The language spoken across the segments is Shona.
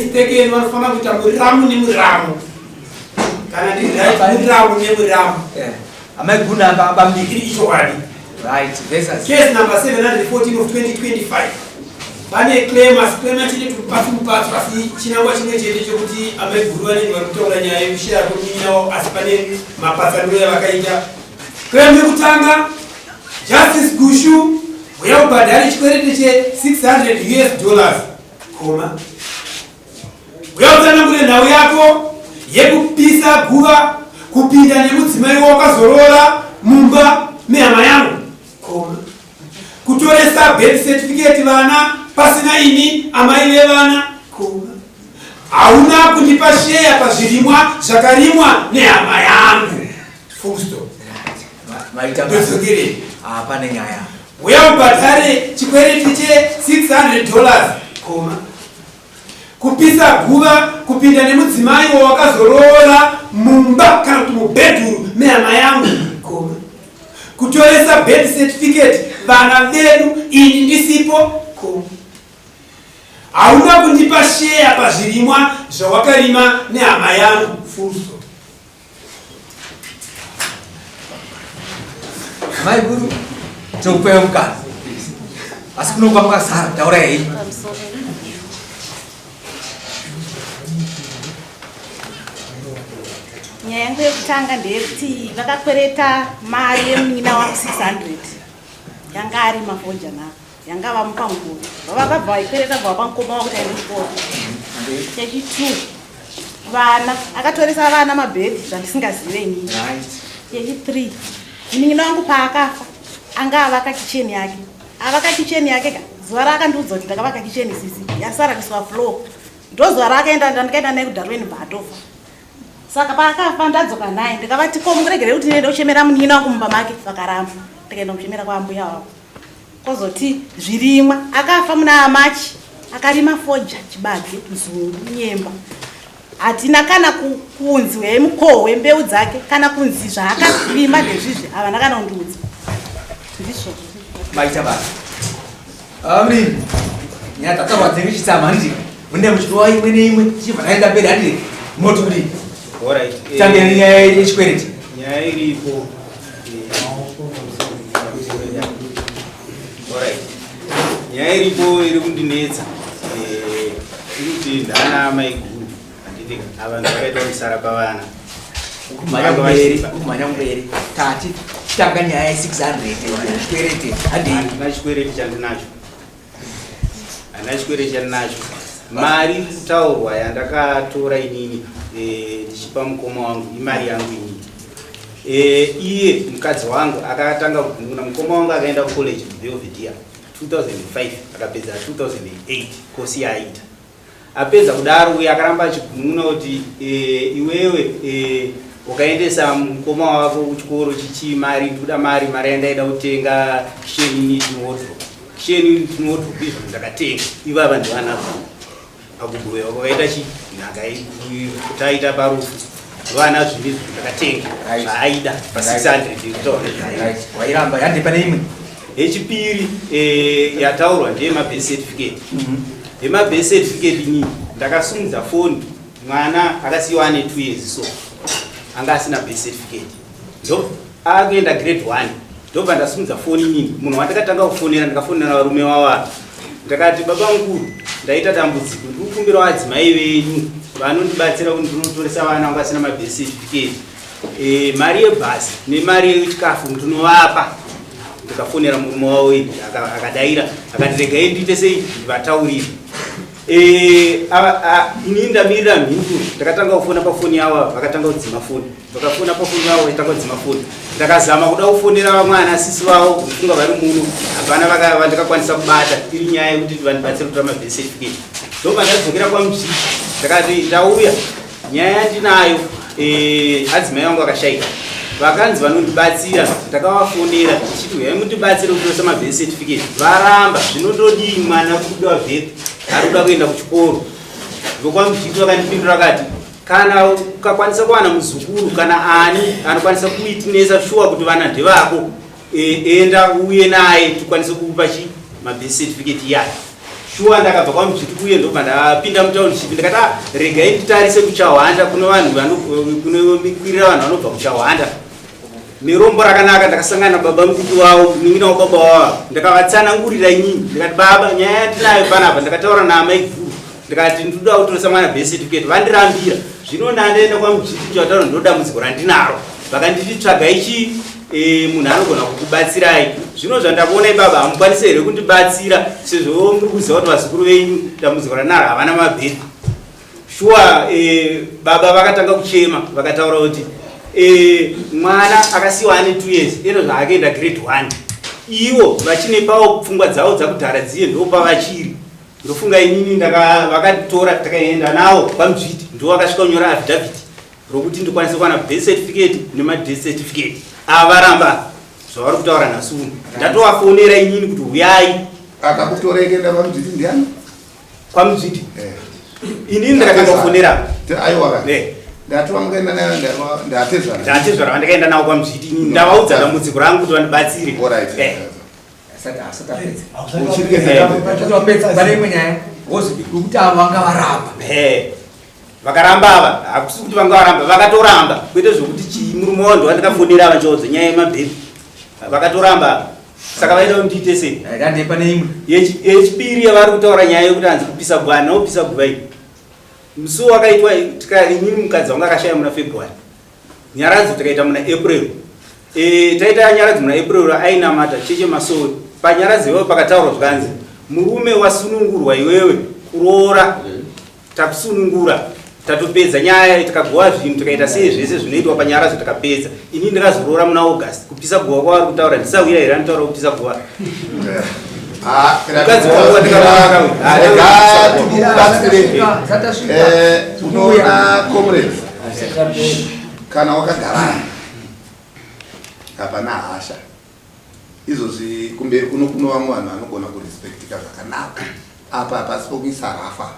mistaken, vanofanira kuita muramu nemuramu. Kana ndiri right, muramu nemuramu. Amai guna bamdiki. Iri ichokwadi. Right, versus. Case number 714 of 2025. Pane claim, asi claim yacho ine tupatsu mupatsu, asi chinangwa chimwe chete chokuti amai guru vanenge vari kutaura nyaya yekushaya kwemunin'ina wavo, asi pane mapatsanuro yavakaita. Claim yekutanga, Justice Gushu, uya ubhadhare chikwereti che 600 US dollars, koma uya utsanangure nhau yako yekupisa guva kupinda nemudzimai wawakazoroora mumba mehama yangu, koma kutoresa birth certificate vana pasina ini amai vevana, koma hauna kundipa sheya pazvirimwa zvakarimwa nehama yangu, full stop. Maita basa. Ndodzokerei. Ah, pane nyaya. Uya ubhadhare chikwereti che 600 dollars, koma kupisa guva kupinda nemudzimai wawakazoroora mumba kana kuti mubhedhuru mehama yangu, koma kutoresa birth certificate vana vedu ini ndisipo, koma hauna kundipa sheya pazvirimwa zvawakarima nehama yangu, full stop. Amai guru, tinokupai mukana. Asi kunonga makazara, taurai henyu. Nyaya yangu yekutanga ndeyekuti vakakwereta mari yemunin'ina wangu 600 yanga ari mafodya navo yanga vamupa mukuru, vavakabva vaikwereta bva vapa mukoma wakuti aende kuchikoro. Chechi2, vana akatoresa vana mabhedhi zvandisingazive inini. Chechi3, munin'ina wangu paakafa anga avaka kicheni yake, avaka kicheni yake ka zuva raakandiudza kuti ndakavaka kicheni sisi yasara kuiswa floor, ndozuva raakaenda ndandikaenda naye kuDarwen bva atofa. Saka paakafa ndadzoka naye ndikavati, ko muregere kuti ndiende kuchemera munin'ina wangu mumba make? Vakaramba. Ndikaenda kuchemera kwaambuya wavo. Kozoti zvirimwa, akafa muna Machi, akarima foja, chibage, nzungu, nyemba. Hatina kana kunzi uyai mukohwe mbeu dzake kana kunzi zvaakarima ndezvizvi, havana kana kundiudza. Ndizvo. Maita basa. Amri. Nyaya dzataurwa dzenyu chitsama handiti? Mune muchipiwa imwe neimwe tichibva taenda mberi handiti? Moti kudii? Alright. Tange nyaya yechikwereti. Nyaya iripo. Alright. Nyaya iripo iri kundinetsa. Iri kuti ndana amai guru. Handiti ava ndakaita musara pavana. Kumhanya kumberi, kumhanya kumberi. Tati tanga nyaya ye 600 chikwereti handei. Handina chikwereti chandinacho. Handina chikwereti chandinacho. Mari iri kutaurwa yandakatora inini ndichipa mukoma wangu imari yangu inini. Iye mukadzi wangu akatanga kugunun'una, mukoma wangu akaenda kucollege kuBelvedere 2005, akapedza 2008 kosi yaaita. Apedza kudaro uye akaramba achigunun'una kuti iwewe ukaendesa mukoma wako kuchikoro chichii, mari ndikuda mari, mari yandaida kutenga kitchen unit newardrobe, kitchen unit newardrobe izvo ndakatenga, ivava ndivanazvo pakugovewa kwakaita chi nhaka kutaita parufu, vana zvinhu izvo ndakatenga zvaaida pa 600 yekutaura nezvayo. Wairamba yande pane imwe. Yechipiri yataurwa ndeyemabirth certificate. Yemabirth certificate inini ndakasumudza foni, mwana akasiyiwa ane 2 years, so anga asina birth certificate, ndo akuenda grade 1. Ndobva ndasumudza foni inini, munhu wandakatanga kufonera, ndakafonera varume vavo. Ndakati, baba mukuru, ndaita dambudziko, ndiri kukumbirawo adzimai venyu vanondibatsira kuti ndinotoresa vana vanga vasina mabirth certificate. Mari yebhasi nemari yechikafu ndinovapa. Ndikafonera murume wavo iyi, akadaira akati, regai ndiite sei, ndivataurire. Inini ndamirira mhinduro. Ndakatanga kufona pafoni yavo, vakatanga kudzima foni, vakafona pafoni yavo vachitanga kudzima foni. Ndakazama kuda kufonera vamwe ana sisi vavo kufunga vari muno, hapana vandakakwanisa kubata. Iri nyaya yekuti vandibatsire kutora mabirth certificate. Ndobva ndadzokera kwaMuzviti, ndakati ndauya, nyaya yandinayo, adzimai vangu vakashaika, vakanzi vanondibatsira. Ndakavafonera ndichiti uyai mundibatsire kutoresa mabirth certificate, varamba. Zvinotodii? Mwana kubudiwa birth, ari kuda kuenda kuchikoro. VekwaMuzviti vakandipindura kati kana ukakwanisa kuwana muzukuru kana ani anokwanisa kuitinesa shuwa kuti vana ndevako, enda uye naye tikwanise kukupa chi mabirth certificate iyayo. Shuwa ndakabva kwaMudzviti kuye ndobva ndapinda mutownship ndikati ah, regai nditarise kuChahwanda kune vanhu kunokwirira vanhu vanobva kuChahwanda. Nerombo rakanaka ndakasangana nababa mudiki wavo, munin'ina wababa wavo. Ndakavatsanangurira inini ndikati baba, nyaya yatinayo panapa, ndakataura naamai guru ndikati ndinoda kutoresa mwana birth certificate, vandirambira. Zvino ndandaenda kwaMudzviti chataura ndo dambudziko randinaro, vakanditi tsvagai chii munhu anogona kukubatsirai. Zvino zvandakuonai baba, hamukwanisi here kundibatsira sezvo muri kuziva kuti vazukuru venyu dambudziko randinaro havana mabhedhi. Shuwa baba vakatanga kuchema vakataura kuti mwana akasiwa ane 2 years eno zvaakaenda grade 1, ivo vachine pawo pfungwa dzavo dzakudhara dziye ndopavachiri. Ndofunga inini vakatora takaenda nawo kwaMudzviti, ndo vakasvika kunyora affidavit rokuti ndikwanise kuwana birth certificate nemadeath certificate. Ava varamba zvavari kutaura nhasi uno. Ndatovafonera inini kuti huyai. Akakutora ikaenda kwaMudzviti ndiani? KwaMudzviti inini ndakatongofonera. Aiwa, ndati vamukaenda nayo ndatezvara. Ndatezvara vandakaenda nawo kwaMudzviti inini, ndavaudza dambudziko rangu kuti vandibatsire. Asati apedza, pane imwe nyaya wozi kuti ava vanga varamba. Vakaramba ava, hakusi kuti vanga varamba, vakatoramba kwete zvokuti chii. Murume wavo ndowandikafonera vachiodza nyaya yemabhebhi, vakatoramba. Saka vaida kuti ndiite sei? Dande pane imwe Yechipiri yavari kutaura, nyaya yekuti hanzi kupisa guva naopisa guva iyi, musi wakaitwa inini mukadzi wangu akashaya muna February, nyaradzo tikaita muna April. Taita nyaradzo muna April, ainamata cheche Masowe. Panyaradzo iwewe pakataurwa zvikanzi murume wasunungurwa iwewe kuroora, takusunungura, tatopedza nyaya, tikagowa zvinhu, tikaita sei zvese zvinoitwa panyaradzo takapedza. Ini ndakazoroora muna August. Kupisa guva kwavari kutaura ndisawira here anotaura kupisa guva? Mukadzi wangu Tikubatsire. Unoona comrades, kana wakagarana hapana hasha. Izvozvi kumberi kuno kuno vamwe vanhu vanogona kurespektika zvakanaka. Apa hapasi pokuisa rafa,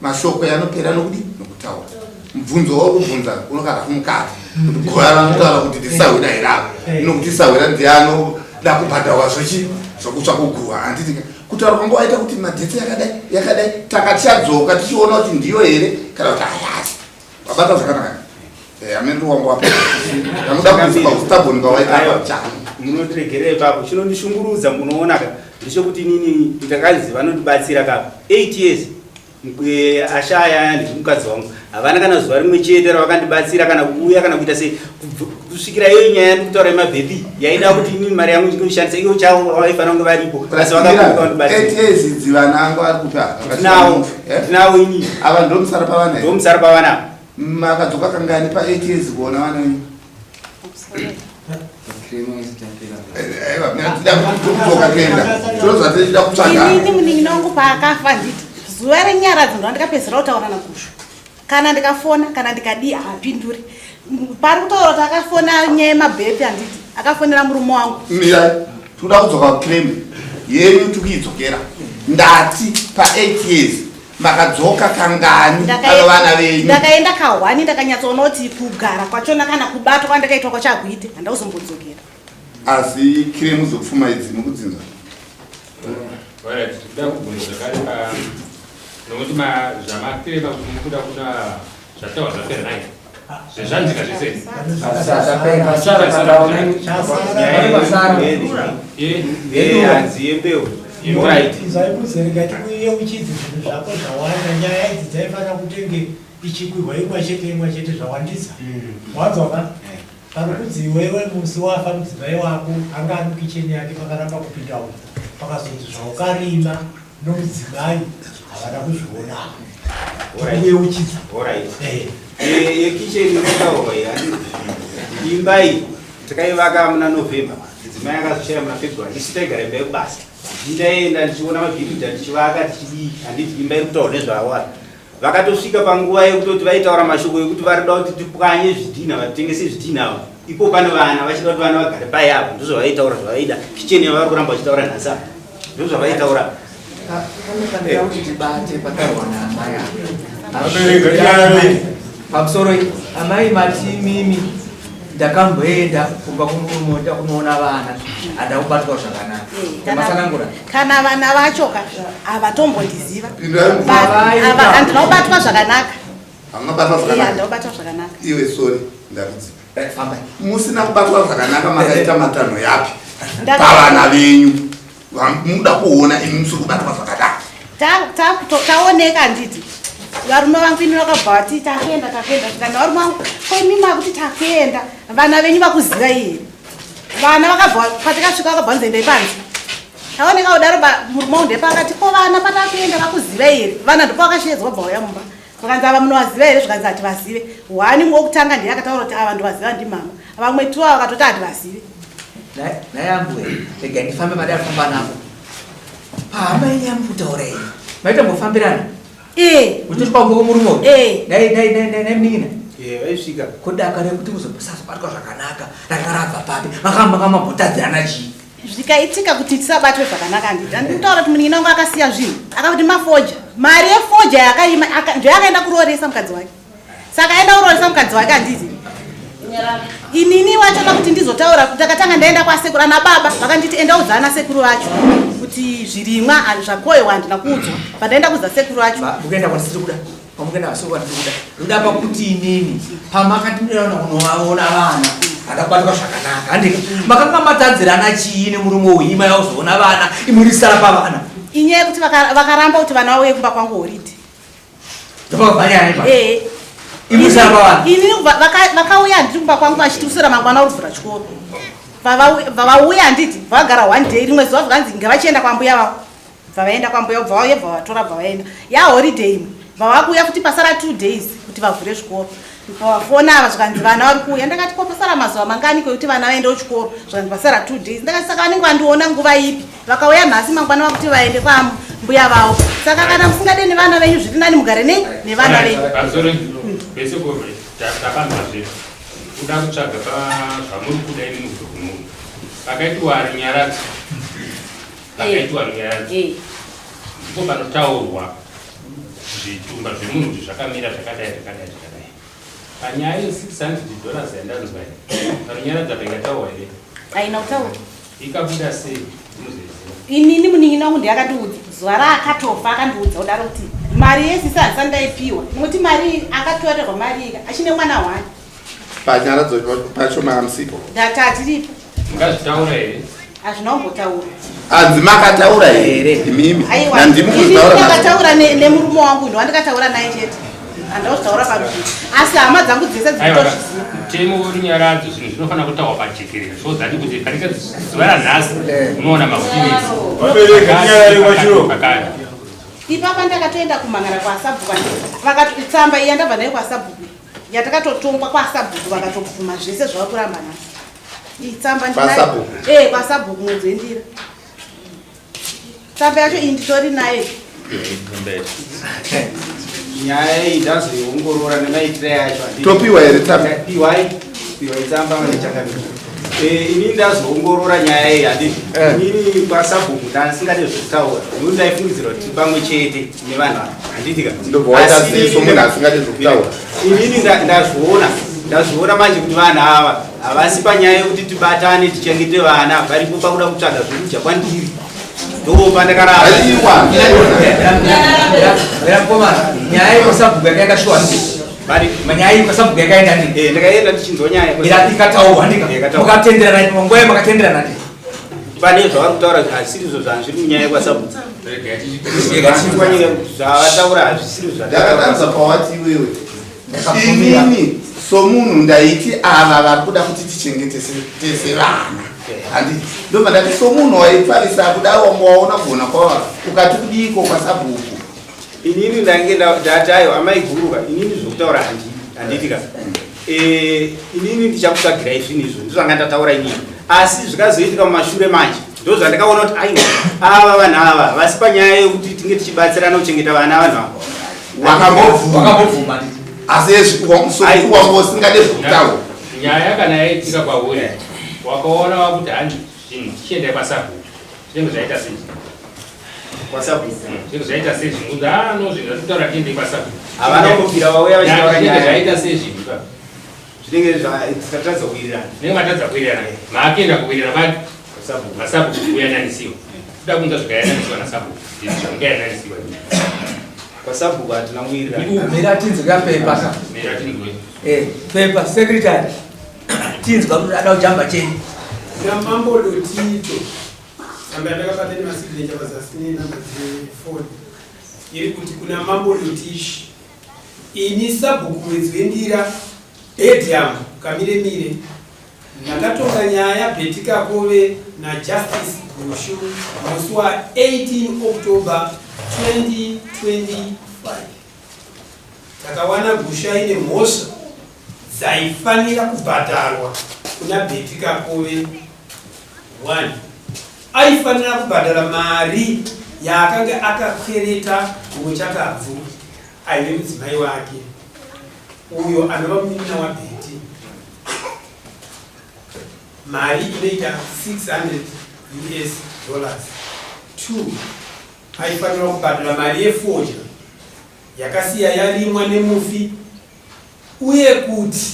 mashoko yanopera nokudi nokutaura. Mubvunzo wakubvunza unokarafu mukati kuti goya vanotaura kuti ndisahwira here apa, nokuti sahwira ndianoda kubhadharwa zvochi zvokutsva kuguva. Handiti kutaura kwanga waita kuti madates yakadai yakadai, tanga tichadzoka tichiona kuti ndiyo here kana kuti hayasi. Wabata zvakanaka, amene wangu wapo ndamuda kuisa paustubborn pawaita apa cha. Munotiregerera ipapo, chinondishungurudza munoona ka ndechekuti inini ndakanzi vanondibatsira ka 8 years ashaya ndimukadzi wangu, havana kana zuva rimwe chete ravakandibatsira kana kuuya kana kuita sei kusvikira iyo nyaya ndikutaura yemabhebhi yaida kuti inini mari yangu ndinoishandisa iyo chavo vaifanira kunge varipo, asi vakakuka vandibatsira. 8 years idzi vana angu ari kupi? Ndinawo, ndinawo inini. Ava ndomusara pavana here? Ndomusara pavana. Makadzoka kangani pa8 years kuona vana venyu? Kudzoka kuenda tinozva tichida kutsvaga. Inini munin'ina wangu paakafa, nditi zuva renyaradzo ndo ndikapedzisira kutaura naGushu. Kana ndikafona kana ndikadii haapinduri. Pari kutaura kuti akafona nyaya yemabhepi, handiti akafonera murume wangu. Mirai, tikuda kudzoka kuclaim yenyu, tikuidzokera. Ndati pa8 years makadzoka kangani ano vana venyu? Ndakaenda kahwani, ndakanyatsoona kuti kugara kwachona kana kubatwa kwandakaitwa kwachakuite, handauzombodzokera. Asi claim dzokupfuma idzi mukudzinzwa? Alright, tikuda kubvunza zvakare pa nokuti zvamaclaima kuti mukuda kuna zvataurwa zvapera nai zvezvanzika zvese. Hanzi yembeu. Alright. Zvaikudzereka tikuyeuchidze zvinhu zvako zvawanda. Nyaya idzi dzaifanira kutenge ichikwirwa imwe chete imwe chete, zvawandisa. Wanzwa pari kunzi iwewe musi wafa mudzimai wako anga ari mukicheni yake, pakaramba kupinda umu, pakazonzi zvaukarima nomudzimai havana kuzviona. Tikuyeuchidza. Alright. Yekicheni inotaurwa iyi, imba iyi takaivaka muna November, mudzimai akazoshaya muna February. Isu taigara imba yekubasa, ndaenda ndichiona mabhiridha tichivaka tichidii. Handiti imba iri kutaurwa nezvavo, vakatosvika panguva yekutoti vaitaura mashoko ekuti varida kuti tipwanye zvidhina, vatengese zvidhina ava ipo pane vana, vachida kuti vana vagare pai apo. Ndozvavaitaura zvavaida. Kicheni yavari kuramba vachitaura nhasi apa, ndozvavaitaura. Panofanira kuti tibate pakarwa naamai ava pamusoro. Amai, mati mimi ndakamboenda kumba kumurume, kunoona vana, handa kubatwa zvakanaka. Masanangura. Kana vana vacho ka havatombondiziva. Pindurai mubvunzo. Handina kubatwa zvakanaka. Hamuna kubatwa Eh, zvakanaka. handina kubatwa zvakanaka. Iwe sorry, ndakudzipa. Fambai. Musina kubatwa zvakanaka makaita matanho yapi? Ndaka- Pavana venyu. Vamuda kuona imi musiri kubatwa zvakanaka. Taoneka handiti varume vangu ini vakabva vati takuenda takuenda zvikanzi varume vangu ko imi makuti takuenda vana venyu vakuziva here vana vakabva patakasvika vakabva vanzi endai panze taoneka kudaro murume wangu ndepaakati ko vana patakuenda vakuziva here vana ndipo vakashedzwa bva vauya mumba zvikanzi ava munovaziva here zvikanzi hativazive one wokutanga ndiye akataura kuti ava ndovaziva ndimama vamwe two ava vakatoti hativazive. Naye ambuya, rega ndifambe madai afamba napo. Pahama yenyu yamukutaura iyi. Maita mbofambirana. Eh. Uchitosvika kumba kwemurume uyu. Eh. Nai nai nai nai nai munin'ina. Eh, vaisvika. Kodaka rekuti muzosazobatwa zvakanaka ranga rabva papi makamba mamambotadzirana chii? Zvikaitika kuti tisabatwe zvakanaka handiti handiri kutaura kuti munin'ina wangu akasiya zvinhu akakuti mafoja mari yefoja yakaima ndiyo yakaenda kurooresa mukadzi wake saka aenda kurooresa mukadzi wake handiti inini wacho kuti ndizotaura kuti takatanga ndaenda kwasekuru ana baba vakanditi enda udza ana sekuru vacho kuti zvirimwa zvakohwewa handina kuudzwa pandaenda kuudza sekuru vacho. Mukuenda kwandisiri kuda pamukuenda vasiri kwandiri kuda ndoda pakuti inini pamakatinoona kunovaona vana hada kubatwa zvakanaka handika makanga matadzirana chii nemurume uyu ima yakuzoona vana imurisara pavana. Inyaya yekuti vakaramba kuti vana vauye kumba kwangu horidi. Ndopakabva nyaya ipa. Eh. Imurisara pavana. Inini vakauya handiti kumba kwangu vachiti kuswera mangwana uri kuvhura chikoro. Vavauya handiti vagara one day rimwe zuva zvakanzi ngavachienda kwambuya vavo. Bva vaenda kwambuya bva vauya bva vatora bva vaenda. Ya holiday imwe. Bva vakuuya futi pasara 2 days kuti vavhure zvikoro. Vafona ava zvikanzi vana vari kuuya. Ndakati ko pasara mazuva mangani kwekuti vana vaende kuchikoro? Zvikanzi pasara 2 days. Ndakati saka vanenge vandiona nguva ipi? Vakauya nhasi mangwana vakuti vaende kwambuya vavo. Saka kana musingade nevana venyu zviri nani mugare nei nevana venyu. Pamusoro pese tapanzwa zvedu kuda kutsvaga zvamuri kuda imi mubve kumunhu pakaitwa runyaradzo pakaitwa runyaradzo ndipo panotaurwa zvitumba zvemunhu kuti zvakamira zvakadai zvakadai zvakadai panyaya ye$600 yandanzwa iyi parunyaradza paikataurwa here? Aina kutaura. Ikabuda sei muzoiziva? Inini munin'ina wangu ndiye akandiudza zuva raakatofa akandiudza kudaro kuti mari yesisi handisati ndaipiwa nokuti mari iyi akatorerwa mari iyi achine mwana one. Panyaradzo pacho maamusipo. Ndati hatiripo. Mungazvitaura here? Hazvina kumbotaura. Hanzi makataura here imimi? Aiwa. Nandimi Inini kuzvitaura nhasi. ndakataura nemurume wangu ndo wandikataura naye chete handakuzvitaura paruzhinji asi hama dzangu dzese Aiwa, dzikutozviziva. mutemo werunyaradzo zvinhu zvinofanira kutaurwa pajekerere so that kuti panenge zuva ranhasi unoona makutinesi. Vabereki, tinyarare kwachiro. Pakati. Ipapa ndakatoenda kumhangara kwasabhuku vakati tsamba iya ndabva nayo kwasabhuku yatakatotongwa kwasabhuku vakatobvuma zvese zvava kuramba nhasi. Iyi tsamba ndinayo. Kwasabhuku? Eh, kwasabhuku mwedzi wendira. Tsamba yacho iyi nditori nayo. Nyaya iyi ndazoiongorora nemaitiro yacho. Topiwa here tsamba? Piwai, piwai tsamba vane chakamira. Inini ndazoongorora nyaya iyi handiti. Inini kwasabhuku ndasingade zvekutaura nekuti ndaifungidzira kuti pamwe chete nevanhu ava handiti ka. Ndobva waita Asi sei somunhu asingade zvekutaura? Inini ndazviona manje kuti vanhu ava havasi panyaya yekuti tibatane tichengete vana varipo pakuda kutsvaga zvekudya kwandiri ndopa ndakaramba. Aiwa. Mira mukomana, nyaya yekwasabhuku yakaenda shuwa ndii? Nyaya yekwasabhuku yakaenda ndii? Eh, ndakaenda ndichinzwa nyaya Ira ikataurwa ndika. Eh, ikataurwa. Mukatenderana panguva iyo makatenderana ndii? Pane zvavari kutaura hazvisiri zvanzviri munyaya yekwasabhuku. Rega tichi- Zvavataura hazvisiri Ndakatarisa pawati iwewe. Ndakabvumira. Inini somunhu ndaiti ava vari kuda kuti tichengetese tese vana. Handiti ndobva ndati somunhu waipfarisa kuda wanga waona kugona kwava ukati kudiko kwasabhuku. Inini ndange ndati aiwa amai guruka inini zvokutaura handiti ka. Inini ndichakutsvagirai zvinhu izvo ndizvanga ndataura inini asi zvikazoitika mumashure manje ndo zvandakaona kuti aiwa ava vanhu ava vasi panyaya yekuti tinge tichibatsirana kuchengeta vana vanhu ava. Wakambobvuma. Wakambobvuma ndii? Asi sokuti wanga usingade zvekutaura. Nyaya kana yaitika kwauri wakaona wakuti handi zvinhu tichiendai kwasabhuku zvinenge zvaita sei? Kwasabhuku. Zvinenge zvaita sei zvinhu kunzi ah no zvinhu zvatitaura tiendei kwasabhuku. Havana kumbobvira vauya vachitaura Zvinenge nyaya. zvaita sei zvinhu ipapo? Zvinenge tikatadza kuwirirana. Zvinenge matadza kuwirirana maakuenda kuwirirana kwacho. Masabhuku kuyananisiwa. Kuda kunzwa zvikayananisiwa nasabhuku. Izvi zvamungayananisiwa. Kwasabhuku hatina kuwirirana. Mira tinzwe kapepa ka. Mira tinzwe. Eh, pepa secretary. Tinzwa kuti ada kujamba cheni. Namambo Lotito. Tsamba yandakabata nemasignature pazasi nenhamba dzefoni iri kuti kuna Mambo Lotishi. Ini sabhuku mwedzi wendira Bedium Kamiremire Ndakatonga nyaya Betty Kakove naJustice Gushu musi wa 18 October 2025. Takawana Gushu aine mhosva dzaifanira kubhadharwa kuna Betty Kakove. 1 aifanira kubhadhara mari yaakanga akakwereta kumuchakabvu aive mudzimai wake uyo anova munin'ina waBetty. Mari inoita 600 us dollars. 2 aifanirwa kubhadhara mari yefodya yakasiya yarimwa nemufi uye kuti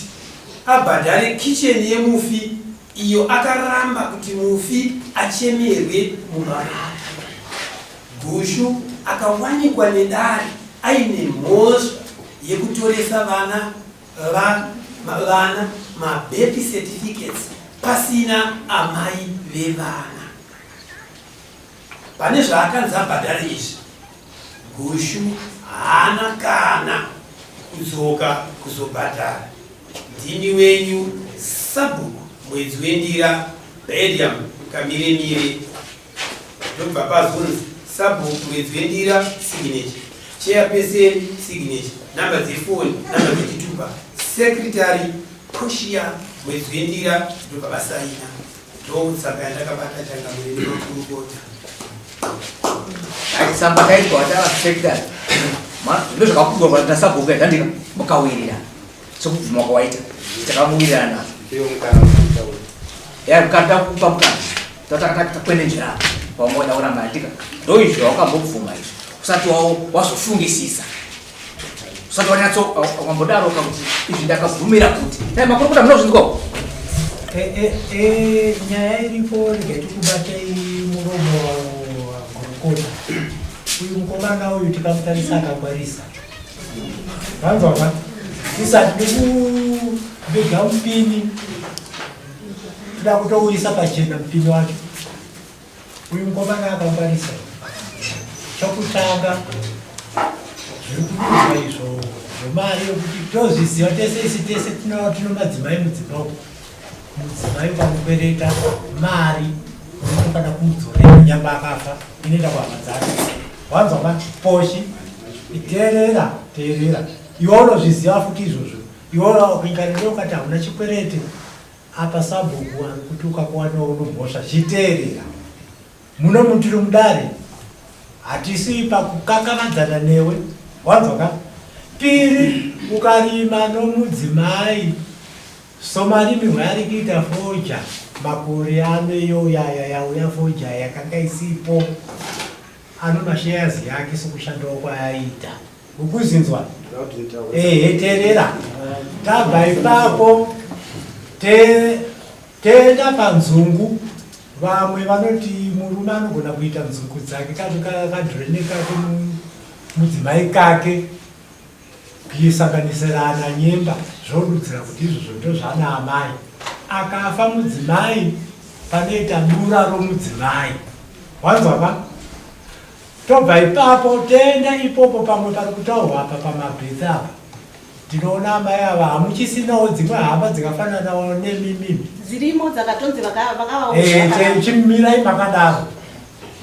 abhadhare kicheni yemufi iyo akaramba kuti mufi achemerwe mumba make. Gushu akawanikwa nedare aine mhosva yekutoresa vana va vana mabirth certificates pasina amai vevana. Pane zvaakanzi abhadhare izvi, Gushu haana kana kudzoka kuzobhadhara. Ndini wenyu Sabhuku Mwedzi weNdira Bedium Kamiremire. Ndobva pazonzi Sabhuku Mwedzi weNdira signature, Chairperson signature, number dzefoni, number dzechitupa, Secretary Portia Mwedzi weNdira ndobva vasaina. Ndotsamba yandakabata changamire nemakurukota. Tsamba kaitwa watava secretary. Ndozvakakugwa nasabhuku yandika mukawirira. Sokubvuma kwawaita. Takamuwirirana nazvo. Ya mukana kupa mukana. Tatakakwenenjera apa. Pamoda kuramba andika. Ndoizvo wakambobvuma izvo. Usati wazofungisisa. Usati wanyatso wambodaro kuti izvi ndakabvumira kuti. Dai makurukota munozvinzwa. Eh, eh, eh, nyaya iripo regai tikubatei muromo wagurukota. Uyu mukomana uyu tikamutarisa akangwarisa. Vanzwa ka? Isati ndikubega mupini. Toda kutouisa pachena mupini wacho. Uyu mukomana akangwarisa. Chokutanga zviri kuitwa izvo zvemari yokuti tozviziva tese isi tese tino tino madzimai mudzimba umu. Mudzimai ukamukwereta mari unofanira kumudzorera nyangwe akafa inoenda kuhama dzake. Wanzwa ma poshi teerera teerera iwe unozviziva futi izvozvo iwe ukaingarira ukati hauna chikwerete Apa sabhuku ari kuti ukakuwanawo unomhosva chiteerera. Muno mutiri mudare hatisi pakukakavadzana newe wanzwa ka? Piri ukarima nomudzimai somarimirwo ari kuita fodya makore ano iyo yaya yauya fodya yakanga isipo ano mashares yake sokushandawo kwaaiita. Ukuzinzwa? Ehe, teerera. Tabva ipapo te tenda panzungu. Vamwe vanoti murume anogona kuita nzungu dzake kadhurene kake mudzimai kake kuisanganisirana nyemba zvodudzira kuti izvozvo ndozvana amai. Akafa mudzimai panoita dura romudzimai. Wanzwa ka? Tobva ipapo toenda ipopo pamwe pari kutaurwa apa pamabirth apa. Tinoona amai ava hamuchisinawo dzimwe hama dzikafananawo nemimimi. Dzirimo dzakatonzi vakavawo. Eh, chimirai makadaro.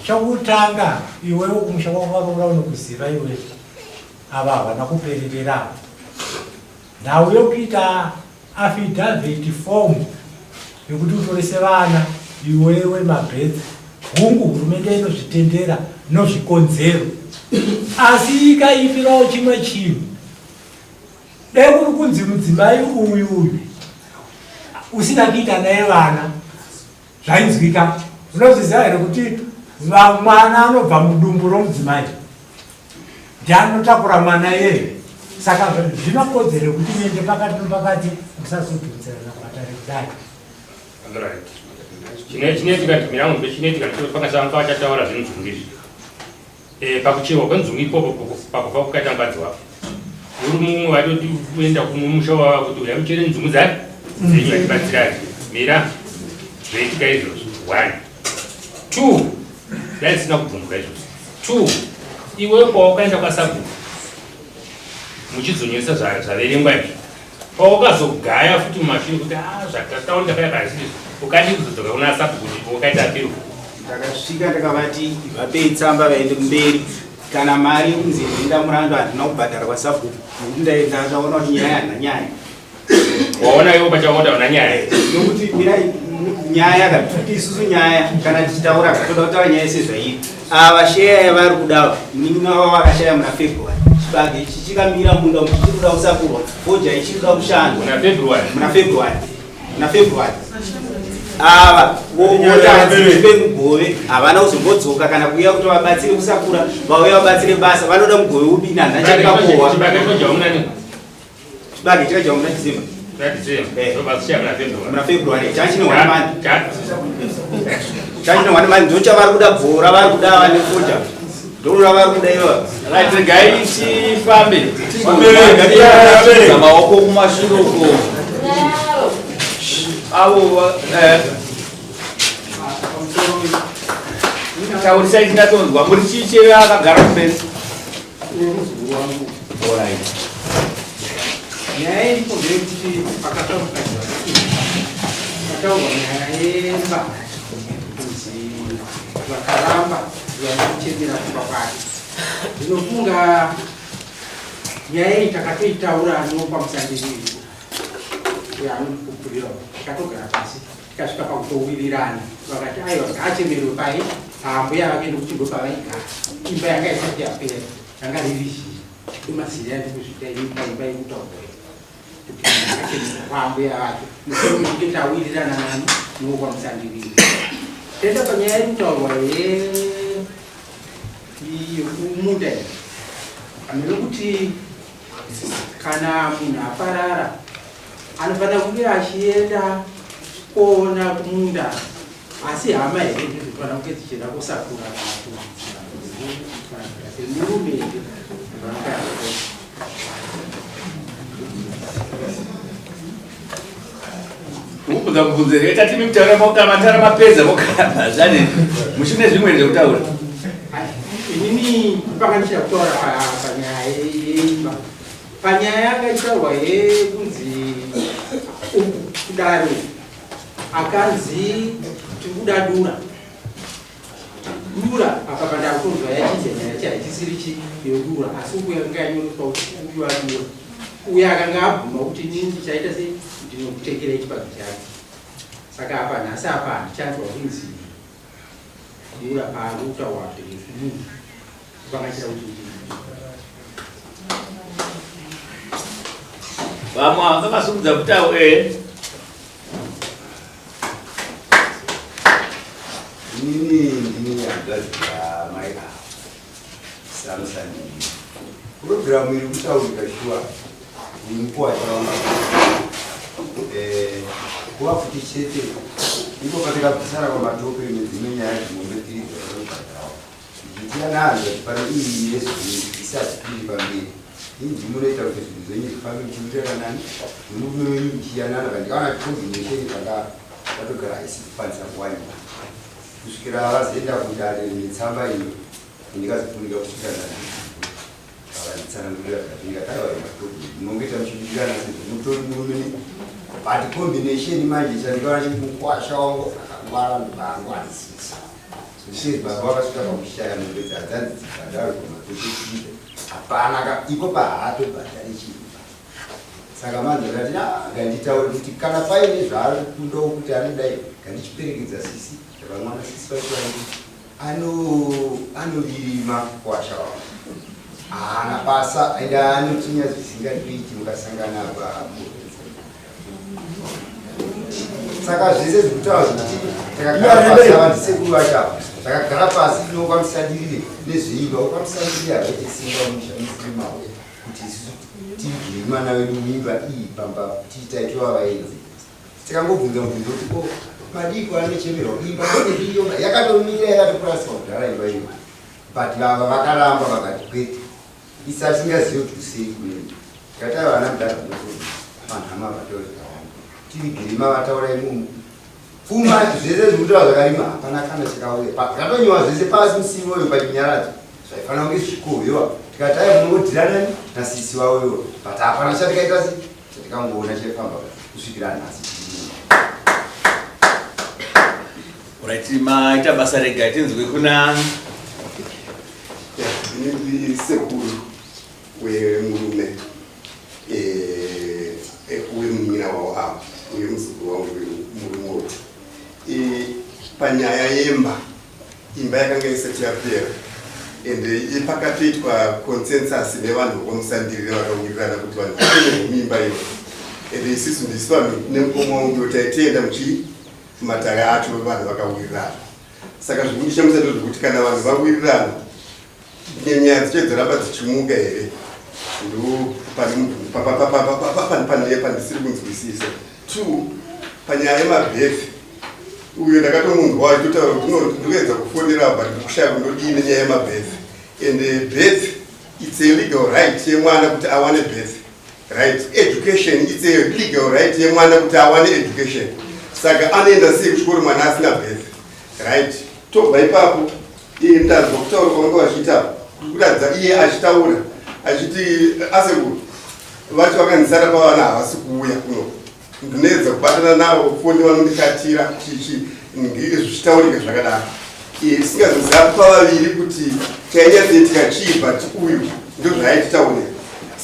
Chokutanga iwewe kumusha kwako waroora unokuziva iwe. Ava havana kupererera. Nhau yokuita Affidavit form yekuti utorese vana iwewe mabirth hungu hurumende inozvitendera nozvikonzero asi ikaipirawo chimwe chinhu dai kuri kunzi mudzimai uyu uyu usina kuita naye vana zvainzwika unozviziva here kuti mwana anobva mudumbu romudzimai ndianotakura mwana iyeye saka zvinokodzero kuti muende pakati nepakati musazodhonzerana kumatare kudai. Right. Chinoitika mirangu chinoitika ndechekuti pakasanga vachataura zvinzungu izvi. Eh, pakucherwa kwenzungu ipopo pakufa kukaita mukadzi wako. Uri mumwe waitoti kuenda kumumusha wava kuti uya muchere nzungu dzake dzenyu vachibatsirani. Mira zvoitika izvozvo. One. Two. Dai zvisina kubvunzwa izvozvo. Two. Iwe pawakaenda kwasabhuku muchizonyoresa zvaverengwa izvi Pawakazogaya futi mumashure kuti ah zvatataurika paya pazviri ukadii kuzodzoka kuna sabhuku kuti wakaita apiro. Ndakasvika ndakavati vapei tsamba vaende kumberi kana mari yekunzi ndenda murando handina kubhadhara kwasabhuku nokuti ndakaona kuti nyaya handina nyaya. Waona iwe pachako kuti hauna nyaya. Nokuti mirai nyaya ka isusu nyaya kana tichitaura toda kutaura nyaya sezvairi. Ava sheya yavari kuda munin'ina wavo vakashaya muna February. Chibage ichi chikamira munda umu chichiri kuda kusakurwa. Fodya ichiri kuda kushandwa. Muna February. Muna February. Muna February. Ava votanzi tipe mugove havana kuzombodzoka kana kuuya kuti vabatsire kusakura vauya vabatsire basa vanoda mugove upi nani nachakakohwa. Chibage fodya muna nini? Chibage chakadya muna December. Muna December. Eh. So basi muna February. Muna February. Chachine one month. Chachine one month. Ndocha vari kuda bvora vari kuda vane fodya. Ndorora vari kuda iva. Right, regai tifambe. Fambe. Maoko kumashure uko. Avo eh taurisai tindatonzwa muri chii cheve akagara kumberi. Muzukuru wangu. Alright. Nyaya iripo ndeyekuti pakataurwa pataurwa nyaya yemba kunzi vakaramba vanochemera kumba kwake. Ndinofunga nyaya iyi takatoitaura nopamusandiri anondipupurira takatogara pasi tikasvika pakutowirirana vakati aiwa ngaachemerwe pai paambuya vake nekuti ndopavaigara imba yanga isati yapera ranga riri zhizha ndomazira andikuzviita ini paimba yekutaurwa kuti achemerwa kwaambuya vake musoro mekunge tawirirana nani nokwamusandiriri toenda panyaya iri kutaurwa yekumunda iyi hameno kuti kana munhu aparara Anofanira kunge achienda koona kumunda asi hama here ndinofanira kunge dzichienda kosakura kana kudzira kana kuita semurume here Kubvunza mubvunzo here tati mikutaura mokamatara mapedza mokabhazane muchine zvimwe zvekutaura. Inini panga ndichida kutaura panyaya yeimba. Panyaya yanga ichitaurwa yekunzi uku kudare akanzi tiri kuda dura dura apa pandakunzwa yachinja nyaya yacho haichisiri chi yodura asi uku yakanga yanyoreswa kuti uyu adura uyo akanga abvuma kuti inini ndichaita sei ndinokutengerai chibage chake saka apa nhasi apa handichanzwa kunzi dura paarikutaurwa zvemunhu Vakachira kuti vamwe ava vakasumudza kutawo eh. Inini ndini hanzvadzi yamai ava samusandii purogiramu iri kutaurika shuwa mukuwasha wangu eh, kuva futi chete ipo patikabvisana pamatope nedzimwe nyaya dzimombe tiri dzakatobhadharawo Ndichiyananza kuti pano iyi yesu isati iri pamberi. Inji munoita kuti zvinhu zvenyu zvifambe muchiwirirana nani nemurume wenyu muchiyanana but ndikaona combination zvaka vatogara haisi kukwanisa kuwanikwa kusvikira vazoenda kudare netsamba iyo ndikazofunika kusvika ndani avanditsanangurira zvakati ndikati aiwa maproblem munongoita muchiwirirana sezvo mutori murume ne but combination manje chandikaona chiri mukwasha wangu akangwara ndobangwarisisa Zvishiri baba vakasvika pakushaya mombe dzadzanzi dzibhadharwe pamatotochiita hapana ka ipo pahaatobhadhari chinhu saka manje ndati ah, nganditaure kuti kana paine zvaari kukundawo kuti anodai ngandichiperekedza sisi vamwana sisi vacho vangu anovirima kwasha wavo haana basa ende anotinya zvisingatoiti mukasangana pa saka zvese zvikutaura zvekuti takagara pasi ava ndisekuru vacho ava takagara pasi tinokwamusadirire nezveimba ukwamusadirire havaite simba musha musiri mavo kuti isusu tivigire mwana wedu mimba iyi pamba tiitaitova vaenzi tikangobvunza mubvunzo kuti ko oh, Padiko anochemerwa imba iriyo yakatomira yakatokuraswa kudhara imba iyo. But vava vakaramba vakati kwete. Isa asingazivi kuti kusei kunei. Tikati aiwa ana mudhara panhama vataura zvakawanda. Tivigire mavataura imomo. Pfuma zvese zvekutaura zvakarima hapana kana chakauya. Zvakatonyiwa zvese pasi musi iwoyo pachinyaradzo. Zvaifanira kunge zvichikohwewa. Tikati aiwa munongodhirana nasisi wavo iwo. But hapana chatikaita se chatikangoona chaifamba kusvikira nhasi. Right, maita basa rega tinzwe kuna Ini sekuru wemurume eh, eh, wemunin'ina wavo ava uye muzukuru wangu murume uyu. Eh, panyaya yemba imba yakanga isati yapera ende pakatoitwa consensus nevanhu vekwamusandirire vakawirirana kuti vanhu vapinde muimba iyo ende isisu ndisu vanhu nemukoma wangu uyo taitoenda muchii matare acho vanhu vakawirirana saka zvekundishamisa ndezvekuti kana vanhu vawirirana nyaya dzicho dzoramba dzichimuka here ndo pandisiri kunzwisisa two panyaya yemabhefi uyo ndakatomunzwa achitotaura kuti ndikuedza kufonera but ndikushaya kundodii nenyaya yemabhefi and birth it's a legal right yemwana kuti awane birth right education it's a legal right yemwana kuti awane education saka anoenda sei kuchikoro mwana asina birth right tobva ipapo ndanzwa kutaura kwavanga vachiita kuratidza iye achitaura achiti asekuru vacho vakandisara pavana havasi kuuya kuno ndinoedza kubatana navo foni vanondikatira chichi zvichitaurika zvakadaro tisingazoziva pavaviri kuti chainyatsoitika chii but uyu ndozvaaititaurira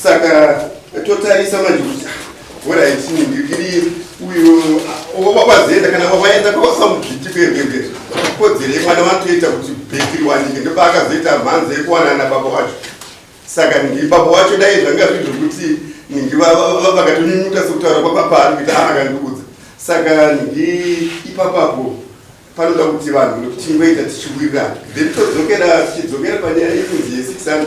saka totarisa manje kuti horait iri uyu wazoenda kana waenda kwasamudzviti kwegege kodzero yemwana vanotoita kuti bheki riwanike ndopaakazoita mhanzo yekuwanana nababa wacho saka ningi baba wacho dai zvanga zviri zvekuti ningi vakatonyunyuta sekutaura kwapapa ari kuita akandiudza saka ningi ipapapo panoda kuti vanhu tingoita tichiwirirana then todzokera tichidzokera panyaya yekunzi ye600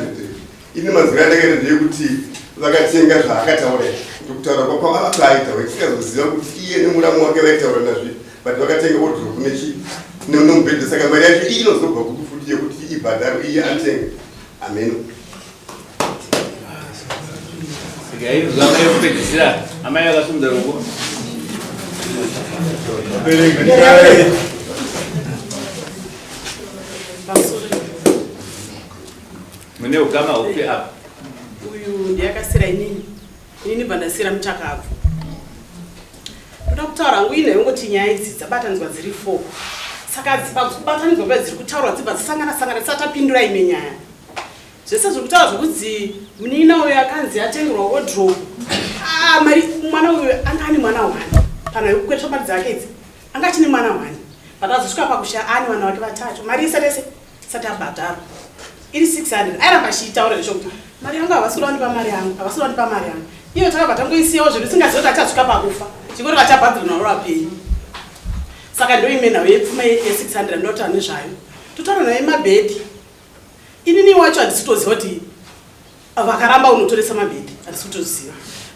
ini manzwiro andakaita ndeyekuti vakatenga zvaakataura ndokutaura kwapaaita wetikazoziva kuti iye nemuramu wake vaitaura nazvi but vakatenga wardrobe nechi nomubhedha saka mari yacho iyi inozobva kupi futi yekuti ibhadharo iye atenga ameno Amai vekupedzisira, amai vakasimudza ruoko. Mune ukama hupi apa? Uyu ndiye akasira inini. Inini bva ndasira muchakabvu. Ndoda kutaura hangu ine yongoti nyaya idzi dzabatanidzwa dziri 4. Saka pakubatanidzwa payo dziri kutaurwa dzibva dzasangana sangana tisati tapindura imwe nyaya. Zvese zviri kutaura zvekudzi munin'ina uyu akanzi atengerwa wardrobe. Ah, mari mwana uyu anga ane mwana one. Pana yekukwereswa mari dzake idzi. Anga achine mwana one. But azosvika pakushaya ane vana vake vatatu. Mari isati yese isati abhadharwa. Iri 600. Airamba achiitaura nezvokuti mari yangu havasi kuda kundipa mari yangu, havasi kuda kundipa mari yangu. Iyo takabva tangoisiyawo zvedu tisingazivi kuti achasvika pakufa. Chingori vachabhadhara naro vapenyu. Saka ndoimwe nhau yepfuma ye600 ndinotaura nezvayo. Totaura nayo yemabhedhi. Inini wacho handisi kutoziva kuti vakaramba unotoresa mabhedhi, handisi kutoziva.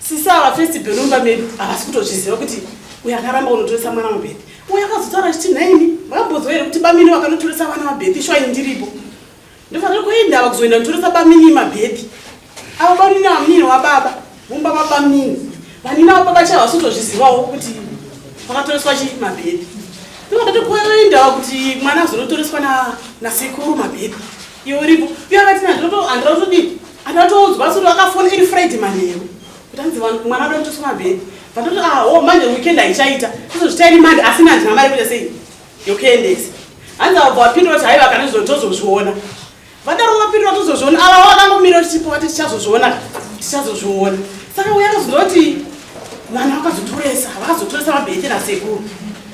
Sisi ava first born mumba medu havasi kutozviziva kuti uyo akaramba unotoresa mwana mabhedhi. Uyo akazotaura achiti nhaimi makambonzwa here kuti bamini vakanotoresa vana mabhedhi shuwa ini ndiripo. Ndofanira kuenda ava kuzoenda notoresa bamini mabhedhi. Ava bamini ava munini wababa mumba mabamini. Vanini ava baba chaivo havasi kutozvizivawo kuti vakatoreswa chii mabhedhi. Ndokandati kuenda kuti mwana azonotoreswa nasekuru mabhedhi. Iwe uripo. Uye akati handinatodii handatoudzwa asi kuti vakafona iri Friday manheru kuti hanzi mwana anoda kutoreswa mabhedhi. Vandoti ah oh manje weekend haichaita. Tozozvita iri Monday asi handina mari yekuita sei yokuendesa. Hanzi vabva vapindura kuti haiwa kana izvo tozozviona. Vadaro vapindura tozozviona ava vakangomira tichipo vati tichazozviona tichazozviona. Saka uya akazoti vana vakazotoresa vakazotoresa mabhete nasekuru.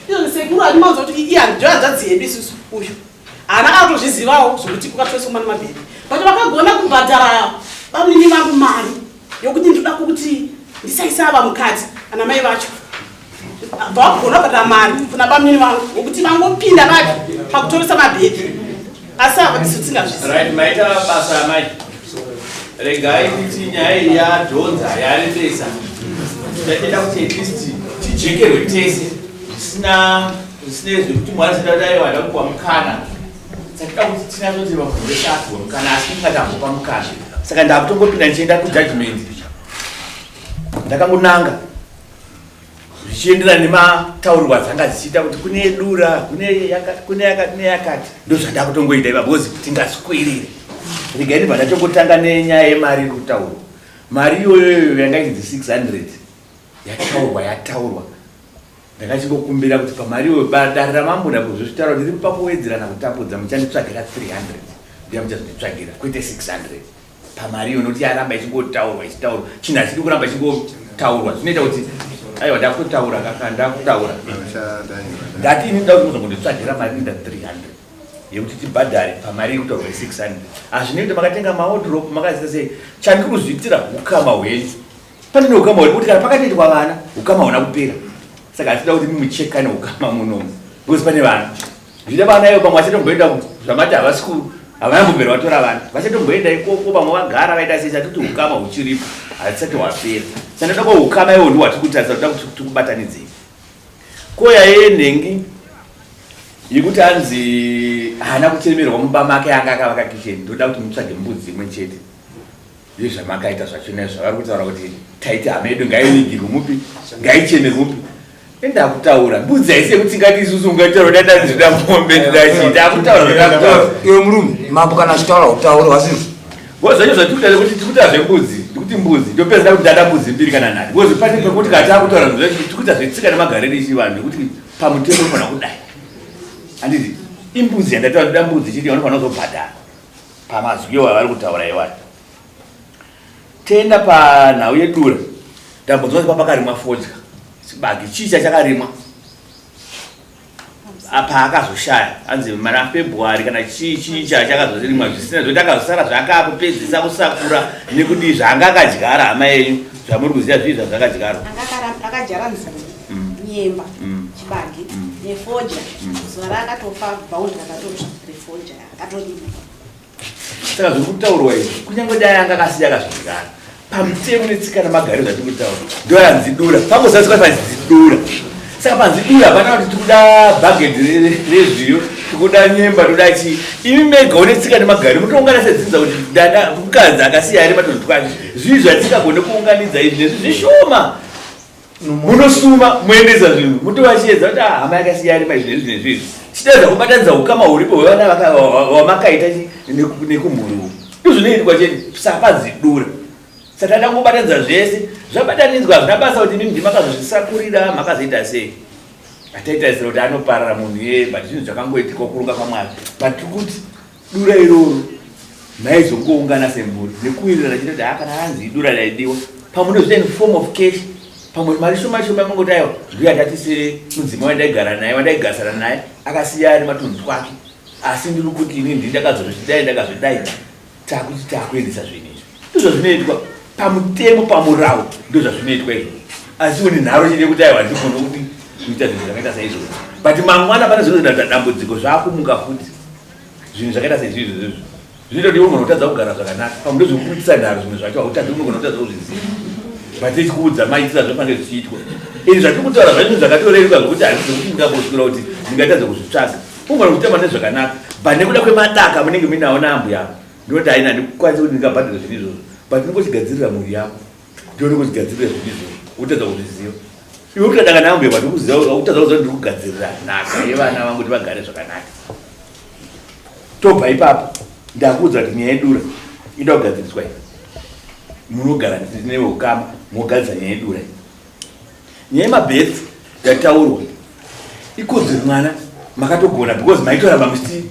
Izvo sekuru handimaudza kuti iye ndiyo hanzvadzi yedu isusu uyu. Haana kana kutozvizivawo zvekuti kukatoreswa mwana mabhete. But vakagona kubhadhara bamnini vangu mari yokuti ndinoda kuti ndisaisa ava mukadzi ana mai vacho. Vagona kubhadhara mari kuna bamnini vangu wokuti vangopinda vapi pakutoresa mabhedhi. Asi ava tisu tisingazvizivi. Right, maita basa amai. Regai kuti nyaya iyi yadhonza yarebesa. Tachida kuti at least tijekerwe tese zvisina. Zvisinei zvekuti Mwari asati ati aiwa ndakupiwa mukana. Saka kuti tinatoti vanhu vese apiwe mukana asi tingati ambopa mukana. Saka ndakutongopinda ndichienda kujudgment. Ndakangonanga zvichienderana nemataurirwo adzanga dzichiita kuti kune dura, kune yakati, kune yakati neyakati. Ndozvandakutongoita ipapo because tingaswirire. Regai ndibva ndatongotanga nenyaya yemari iri kutaurwa. Mari iyoyo yanga ichinzi 600 yataurwa yataurwa. Ndakachingokumbira kuti pamari iyoyo dare ramambo ndakuzozvitaura kuti ndiri pakuwedzerana kutapudza muchanditsvagira 300 ndiya muchazonditsvagira kwete 600 pamari iyo nokuti yaramba ichingotaurwa ichitaurwa chinhu hachidi kuramba ichingotaurwa zvinoita kuti aiwa ndakutotaura kaka ndakutaura ndati ini ndoda kuti muzongonditsvagira mari inoita 300 yekuti tibhadhare pamari iri kutaurwa ye600 hazvinei kuti makatenga maodrop makaziita sei chandiri kuzviitira ukama hwenyu Pane neukama hwedu kuti kana pakatoitwa vana ukama huna kupera saka hatida kuti muchekane ukama munomu because pane vana zvida vana ivo pamwe vachatomboenda zvamati havasi ku havana kumberi vatora vana vachatomboenda ikoko pamwe vagara vaita sei chatoti ukama huchiripo hatisati hwapera saka ndoda kwa ukama iwo ndiwo hatiri kutarisa toda kuti tikubatanidzei ko yaye nhengi yekuti anzi haana kuchemerwa mumba make anga akavaka kitchen ndoda kuti mutsvage mbudzi imwe chete Ndezvamakaita zvachona izvo zvavari kutaura kuti taiti hama yedu ngaivigirwe mupi ngaichemerwe mupi ndakutaura mbudzi haisi yekuti tingati isusu ungataura dada ndinoda mombe ndoda chii ndakutaura zvandakutaura iwe murume mambo kana achitaura utaure wasinzi Because zvacho zvatikuita zvekuti tikuita zvembudzi ndikuti mbudzi ndopedza kuti ndada mbudzi mbiri kana nhatu because pane pekuti kana takutaura zvinhu zvacho tikuita zvetsika nemagariro echivanhu nekuti pamutemo unofanira kudai handiti imbudzi yandataura ndoda mbudzi chiti vanofanira kuzobhadhara Pamazwi avari kutaura iwayo. Tenda panhau yedura ndambonzwa kuti pakarimwa fodya chibage chii chachakarimwa apa akazoshaya anzi mana February kana chii chii chachakazorimwa zvisina zvekuti akazosara zvake akupedzisa kusakura nekudii zvaanga akadyara hama yenyu zvamuri kuziva zvii zvazvakadyarwa akadyara nzungu nyemba chibage nefodya zuva raakatofa bhaundi rakatotsva refodya Saka zviri kutaurwa izvi kunyange dai anga akasiya akazvidyara pamutemo netsika nemagariro zvatiri kutaura ndoyanzi dura pangozadzikwa panzi dura saka panzi dura hapana kuti tikuda bhagedhi rezviyo tikuda nyemba toda chii imi mega une tsika nemagariro mutoungana sedzinza kuti dada mukadzi akasiya ari matonzi twake zvii zvatisingagone kuunganidza izvi nezvi zvishoma munosuma moendesa zvinhu mutovachiyedza kuti ah, hama yakasiya arima izvi nezvi nezvi izvi chitadza kubatanidza ukama huripo hwevana vamakaita nekumhuri uku ndozvinoitwa chete sapanzi dura saka tada kungobatanidza zvese zvabatanidzwa hazvina basa kuti imimi ndimakazozvisakurira makazoita sei ataitarisira kuti anoparara munhu iyeye but zvinhu zvakangoitika kurunga kwamwari but tiri kuti Dura iroro maizongoungana semhuri nekuwirirana chete kuti haa kana hanzi idura raidiwa pamwe ndozviita in form of cash pamwe mari shoma shoma mangoti aiwa ndiyo yandati semudzimai wandaigara naye wandaigarisana naye akasiya ari matunhu twake asi ndiri kuti ini ndini ndakazozvidai ndakazvidai takuti takuendesa zvinhu izvi ndozvazvinoitwa pamutemo pamurau ndozvazvinoitwa izvozvo asi une nharo chete yekuti aiwa ndigone kuita zvinhu zvakaita saizvozvo but mangwana pane zvinozoita dambudziko zvakumuka futi zvinhu zvakaita seizvizvo izvozvo zvinoita kuti iwe unogona kutadza kugara zvakanaka pamwe ndozvekuitisa nharo zvimwe zvacho hautadzi unogona kutadza kuzviziva but tichikuudza maitira zvofanira zvichiitwa ini zvatiri kutaura zvacho zvakatoreruka zvekuti hazvisi zvekuti ndingamboswira kuti ndingatadza kuzvitsvaga unogona kutamba nezvakanaka but nekuda kwemadaka munenge muinawo naambuya avo ndinoti haina handikwanisi kuti ndingabhadhara zvinhu izvozvo but ndinongochigadzirira mhuri yako ndione kuzvigadzirira zvinhu izvozvo wotadza kuzviziva iwe kutadaka naambuya but ukuziva utadza kuziva ndiri kugadzirira nhaka yevana vangu kuti vagare zvakanaka tobva ipapo ndakuudza kuti nyaya yedura inoda kugadziriswa iyi munogara neveukama mogadzisa nyaya yedura iyi nyaya yemabirth yataurwa ikodzero mwana makatogona because maitoramba muchiti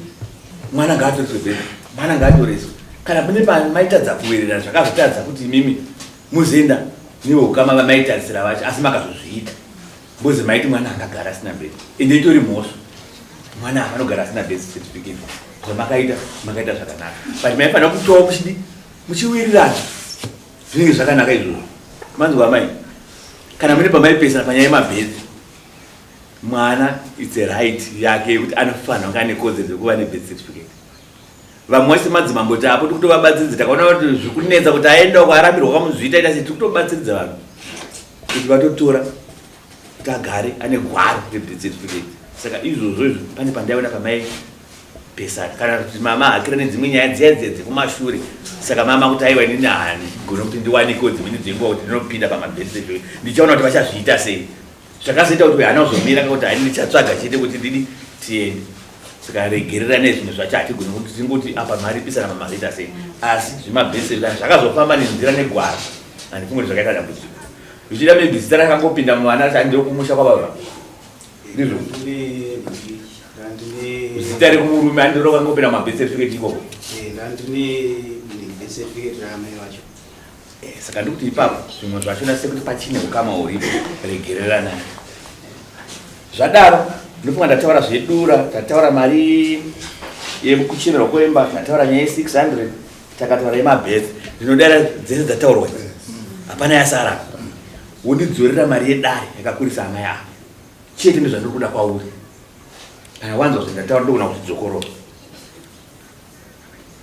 mwana ngaatoreswe birth mwana ngaatoreswe kana mune maitadza kuwirirana zvakazotadza kuti imimi muzoenda neveukama vamaitarisira vacho asi makazozviita Because maiti mwana akagara asina birth ende itori mhosva mwana anogara asina birth certificate zvamakaita makaita zvakanaka but maifanira kutoa muchidi muchiwirirana zvinenge zvakanaka izvozvo manzwa amai kana mune pamaipesana panyaya yemabirth mwana its a right yake yekuti anofanira kunge ane kodzero dzekuva nebirth certificate Vamwe vese madzimambo tapo tikutovabatsiridza takaona kuti zvikunetsa kuti aenda uko arambirwa kwamuzvita ita sei tikutobatsiridza vanhu kuti vatotora kuti agare ane gwaro rebirth certificate. Saka izvozvo izvo pane pandaiona pamai pesana kana kuti mama hakira nedzimwe nyaya dziya dziya dzekumashure. Saka mama kuti aiwa inini handigone kuti ndiwanikewo dzimweni dzenguva kuti ndinopinda pamabhesi ndichaona kuti vachazviita sei. Zvakazoita kuti haana kuzomira kakuti hani ndichatsvaga chete kuti ndidi tiende. Saka regerera nezvinhu zvacho hatigone kuti tingoti apa mari bisana mamazoita sei. Asi zvemabhesi zvakazofamba nenzira negwara handifungi kuti zvakaita dambudziko. Zvichida maybe zita rakangopinda muvana kuti ndiro kumusha kwababa. Ndizvo. Zita rekumurume andiro rakangopinda mumabirth certificate ikoko. Eh, ndandine birth certificate raamai vacho. Eh, saka ndikuti ipapo zvimwe zvachona sekuti pachine ukama huripo regereranai. Zvadaro ndofunga ndataura zvedura, tataura mari yekuchemerwa kwemba, tataura nyaya ye600, takataura yemabirth. Ndinodara dzese dzataurwa idzi. Hapana yasara. Wondidzorera mari yedare yakakurisa amai ava. Chete ndozvandiri kuda kwauri. Kana wanzwa zvandataura ndogona kuzvidzokorora.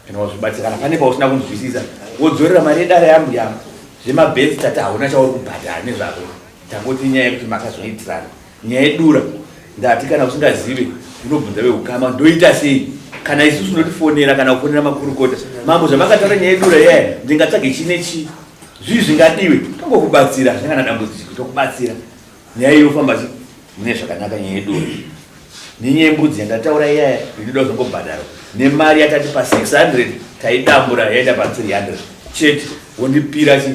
Kana wazvibatsira kana pane pausina kunzwisisa wodzorera mari yedare yangu yangu. Zvemabirth tati hauna chauri kubhadhara nezvako. Tangoti inyaya yekuti makazoitirana. Nyaya yedura ndati kana usingazive unobvunza veukama ndoita sei kana isusu unotifonera kana kufonera makurukota. Mambo zvamakataura nyaya yedura iyaya ndingatsvage chii nechii. Zvii zvingadiwe tongokubatsira hazvina kana dambudziko tokubatsira. Nyaya iyi yofamba chi mune zvakanaka nyaya yedura. Nenyaya yembudzi yandataura iyaya inoda kuzongobhadharwa nemari yatati pa 600 taidambura yaenda pa 300 chete wondipira chi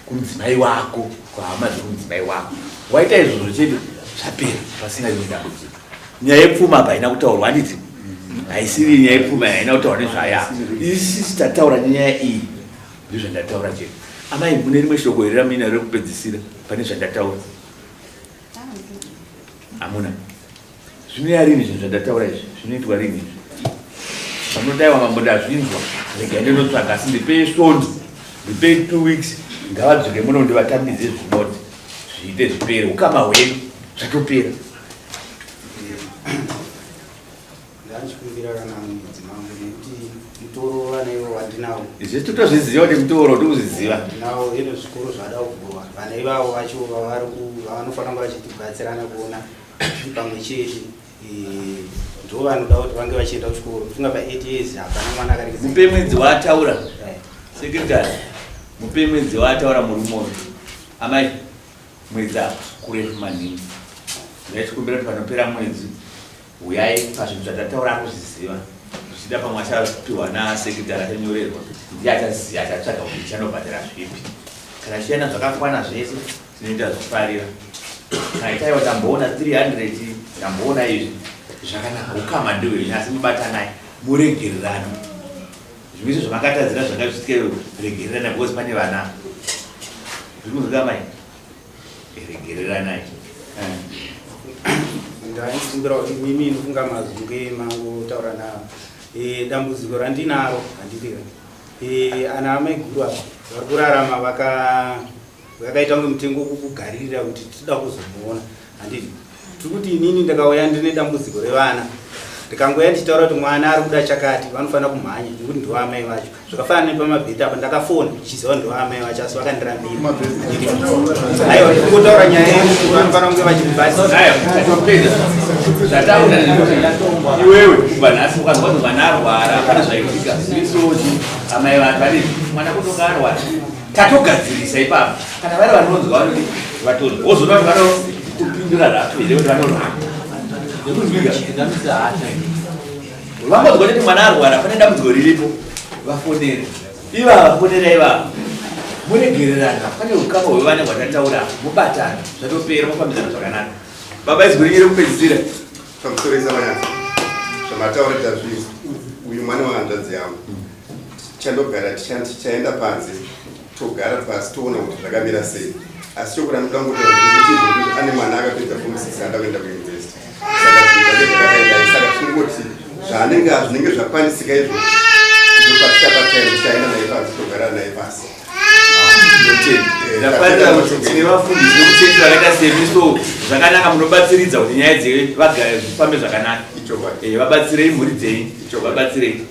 kumudzimai wako kuhama dzekumudzimai wako. Waita izvozvo chete zvapera pasina rimwe dambudziko. Nyaya yepfuma apa haina kutaurwa handiti? Haisiri nyaya yepfuma haina kutaurwa nezvayo apa. Isisi tataura nenyaya iyi ndizvandataura chete. Amai mune rimwe shoko here ramuinaro rekupedzisira pane zvandataura? Hamuna. Zvinoya rini zvinhu zvandataura izvi? Zvinoitwa rini izvi? Vanodaiwa mambo ndazvinzwa, regai ndinotsvaga asi ndipei svondo, ndipei 2 weeks ngavadzoke muno ndivatambidze zvinoti zviite zvipere ukama hwedu zvatopera. Ndachikumbira kana mwedzi mambo nekuti mutoro vana ivo wandinawo. Izvi totozviziva kuti mutoro tokuzviziva. Ndinawo ino zvikoro zvada kuvhurwa. Vana ivavo vacho vavari ku vanofanira kunge vachitibatsirana kuona pamwe chete ndo vanoda kuti vange vachienda kuchikoro. Funga pa 8 years hapana mwana akaregedza. Mupe mwedzi waataura. Secretary, mupe mwedzi waataura murume uyu. Amai, mwedzi apa kurefu maningi. Ndaichikumbira kuti panopera mwedzi huyai pazvinhu zvatataura akuzviziva. Zvichida pamwe achapiwa nasekretary achanyorerwa ndiye achaziva achatsvaga kuti ndichanobhadhara zvipi. Kana chienda zvakakwana zvese tinoita zvekufarira. Kana itaiwa tamboona 300 tamboona izvi zvakanaka ukama ndihwenyu asi mubatanai muregererane. Zvimwe izvo zvamakatadzira zvanga zvichitike regererana because pane vana. Zviri kunzwika mai? Regereranai. Ndaikumbira kuti mimi inofunga mazunge mangotaura navo. Eh, dambudziko randinaro handiti eh, ana amaiguru ava vari kurarama vaka vakaita kunge mutengo wekukugaririra kuti tinoda kuzomuona handiti. Tiri kuti inini ndakauya ndine dambudziko revana ndikangouya ndichitaura kuti mwana ari kuda chakati vanofanira kumhanya nekuti ndiwo amai vacho. Zvakafanana nepamabheti apa ndakafona ndichiziva ndiwo amai vacho asi vakandirambira. Aiwa ndikungotaura nyaya yekuti vanofanira kunge vachibatsira. Aiwa tatopedza zvataura iwewe kubva nhasi ukanzwa kuti mwana arwara pane zvaitika zvisoti amai vanhu vane mwana kutonga arwara tatogadzirisa ipapo. Kana vari vanonzwa vanoti vatonzwa wozoona kuti vanokupindura rafu here kuti vanorwara. Nekunzwika vangonzwa kuti mwana arwara pane dambudziko riripo vafonere ivava vafonera ivava muregererana pane ukama hwevana hwatataura mubatana zvatopera mofambidzana zvakanaka. Baba izwi renyu rekupedzisira. Pamusoro isamanyasa zvamataura tazvinzwa. Uyu mwana wehanzvadzi yangu tichandogara tichaenda panze togara pasi toona kuti zvakamira sei. Asi chokuti anoda kungotaura kuti izvozvo ane mwana akapedza form 6 anoda kuenda kuuniversity. Saka zvinhu zvake zvakadai saka tinongoti zvaanenge zvinenge zvakwanisika izvozvo ndopatichabatira tichaenda naye panze togara naye pasi. Ndafarira kuti tine vafundisi vekuchechi vakaita semi so zvakanaka munobatsiridza kuti nyaya dzevagare zvifambe zvakanaka. Vabatsirei mhuri dzenyu, vabatsirei.